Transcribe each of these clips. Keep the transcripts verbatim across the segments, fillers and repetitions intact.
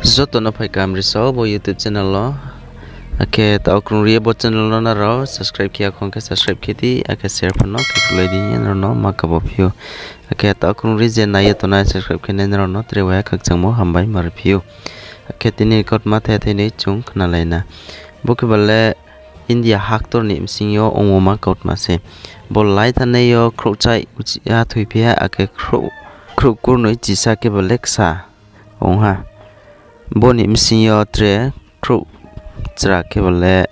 Joto no phai kaham ri sao bo YouTube channel wo. Akhe tao krung ri ye bo channel no nrao subscribe khe ya khong khe subscribe khe di, akhe share pho no khe khulai di, nrao no ma kabo phi ou. Akhe tao krung ri je nai ye tongnai subscribe khe nai nrao no tre waiha khakchangmo hambai ma ri phi ou. Akhe tini kautma the the ni chung khnalai na. Bo khe ba le India haktor ni bsing yo ongmo ma kautma se. Bo lai thanai yo khrouhchaih uchi ha thoiphi ha, akhe khrouh kurnoi chisa khe ba le ksa ong ha. Bo ni bsing yo tre khrouhchra khe ba le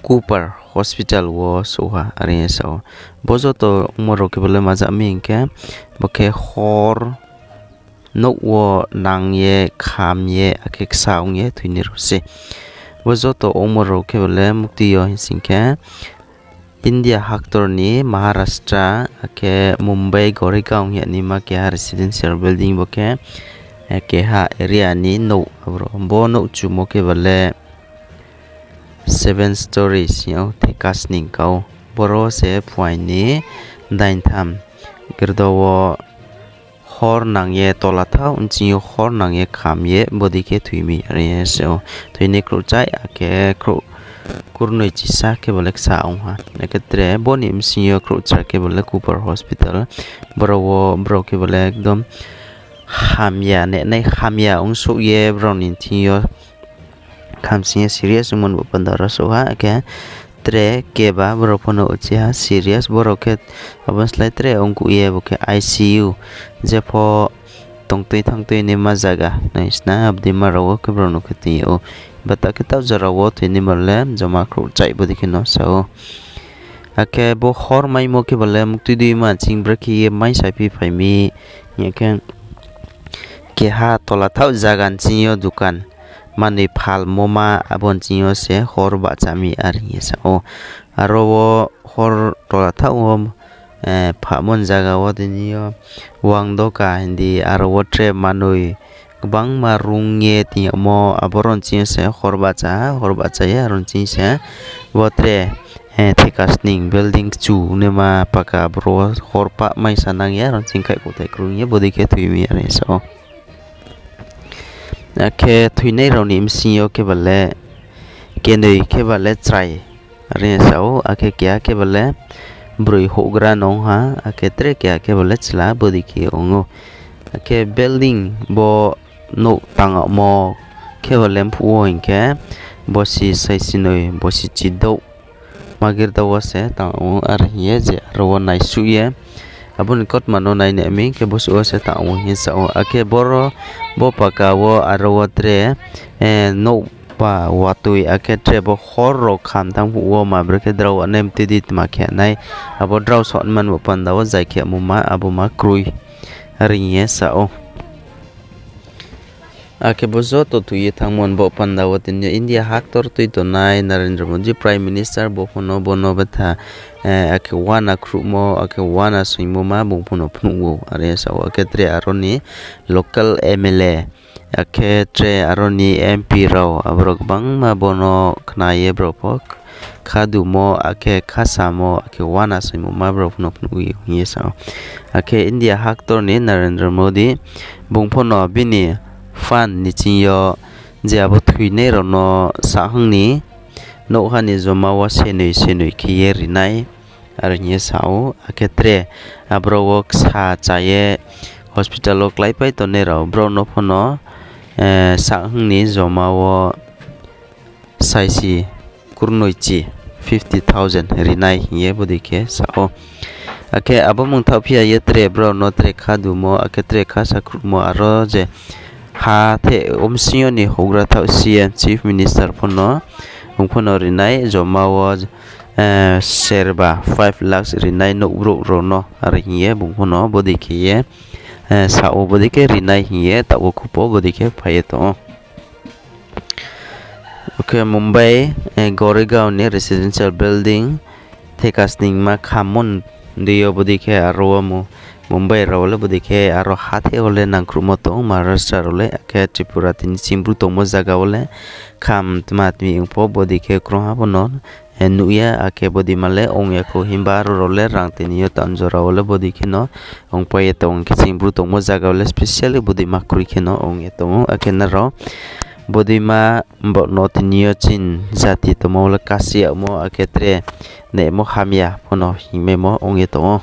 Cooper Hospital wo souh ha, are ye sa ou. Bo joto ongmo rao khe ba le maja mi hing khe, bo khe hor nouh wo nang ye, kham ye, akhe ksa ong ye thoinai rao se. Bo joto ongmo rao khe ba le mukti yo hing sing khe, India haktor ni Maharashtra, akhe Mumbai Goregaon hing ye naima keha residential building bo khe, keha area ni nouh abro. Bo nouh chumo khe ba le seven stories hing ou, theka sning ka ou. Boro se phuaing ni daintham girda wo hor nang ye tola thaoh nching yo hor nang ye kham ye bodei khe thoi mi, are ye sa ou. Thoinai khrouhchaih, akhe khrouh kurnoi chisa khe ba le ksa ong ha. Akhe tre bo ni bsing yo khrouhchra khe ba le Cooper Hospital. Boro wo brao khe ba le ekdom hamya, nenai hamya ongsouh ye brao ni thing yo khamsing ye serious ongmo ni bo panda ro souh ha, akhe tre keba brao pho no uchi ha serious, brao khe abo ni slái tre ongkuh ye bo khe I C U, jepho tongtui thanngtui naima zaga nai sna, abo dei ma rao wo khe brao no khe tong ou. Bata khe taoh jora wo thoinaima le joma khrouhchaih bodei khe no sa ou. Akhe bo hor maimo khe ba le muktui dui ma ching brekhe ye mai saphi phai mi, hing khe keha tola thaoh zaga nching yo dukan manoi phalmo ma abo nching yo se hor bahcha mi, are hing ye sa ou. Aro wo hor tola thaoh wo, phamo ni zaga wo tini yo wang doka hing di, aro wo tre manoi gbangma rung ye tini yagmo, aboro nching yo se hor bahcha ha, hor bahcha ye aro nching se bo tre theka sning building kchu naima paka, aboro wo hor pah mai sa nang ye aro nching khaih kauthai krung ye bodei khe thoi mi, are sa ou. Akhe thoinai rao ni bsing yo khe ba le kenoi khe ba le chrai, are sa ou, akhe keha khe ba le broi houhgra no ong ha, akhe tre keha khe ba le chla bodei khe ong ou. Akhe building bo nouh tangmo khe ba le mphuh wo hing khe bosi saisinoi, bosi chidouh ma girda wo se tang ou, are hing ye je aro wo naisuh ye abo ni kautma no nai nai mi khe bosuh wo se tang ou hing ye sa ou. Akhe boro bo paka wo aro wo tre nouhpa watoi, akhe tre bo hor rao kham tang phuh wo ma brekhe drao wa nai mtui di tma khe nai, abo drao saoh man bo panda wo zai khe amo ma abo ma kroi, are hing ye sa ou. Akhe bo joto thoi ye thanngmo ni bo panda wo tini yo India haktor tui tongnai Narendra Modi Prime Minister bo pho no bo no betha, akhe uana khruhmo, akhe uana soingmo ma bung pho no phnuh ou, are sa ou. Akhe tre aro ni local M L A, akhe tre aro ni M P rao, aborao gbangma bo no khna ye brao pho khadumo, akhe khasamo, akhe uana soingmo ma brao pho no phnuh ou hing ye sa ou. Akhe India haktor ni Narendra Modi bung pho no bini fund ni ching yo je abo thoinai rao no sahang ni nouhha ni joma wo senoi senoi khe ye ri nai, are hing ye sa ou. Akhe tre aborao wo ksa cha ye hospital wo kláipai tongnai rao, brao no pho no sahang ni joma wo saisi kurnoi chi, fifty thousand ri nai hing ye bodei khe sa ou. Akhe abo mungthaoh phi ya ye tre brao no tre khadumo, akhe tre khasa khruhmo, aro je ha the omsing yo ni houhgra thaoh C M, Chief Minister pho no, bung pho no ri nai joma wo serba five lakhs ri nai nouhbrouh rao no, are hing ye bung pho no bodei khe ye sa ou, bodei khe ri nai hing ye taoh wo khupo bodei khe phai ye tong ou. Akhe Mumbai, Goregaon ni residential building theka sningma khammo ni deing yo bodei khe aro wo Mumbai rao wo le bodei khe aro ha the wo le nangkhruhmo tong, Maharashtra rao le, akhe Tripura tini ching Bru tongmo zaga wo le kham tma tmi ong pho bodei khe krungha pho no nuh ya, akhe bodeima le ong ya khou, himba aro rao le rang tini yo town jora wo le bodei kheno ongpai ye tong ou. Hing khe ching Bru tongmo zaga wo le specially bodeima kroi kheno ong ye tong ou. Akhe nrao bodeima bo no tini yo chini jati tongmo le kasi yagmo, akhe tre naimo hamya pho no hingmaimo ong ye tong ou.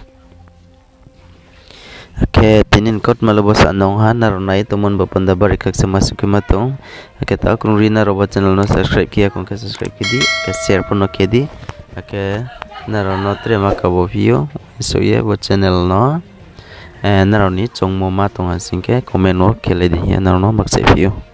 Akhe tini ni kautma le bo sa nung ha, nrao nai tongmo ni bo panda bari khakchangma sukhe ma tong. Akhe taoh krung ri nrao bo channel no subscribe khe ya khong khe subscribe khe di, akhe share pho no khe di. Akhe nrao no tre ma kabo phi ou, so ye bo channel no nrao ni choungmo ma tong ha sing khe comment wo khelai di hing ye nrao no makchaih phi ou.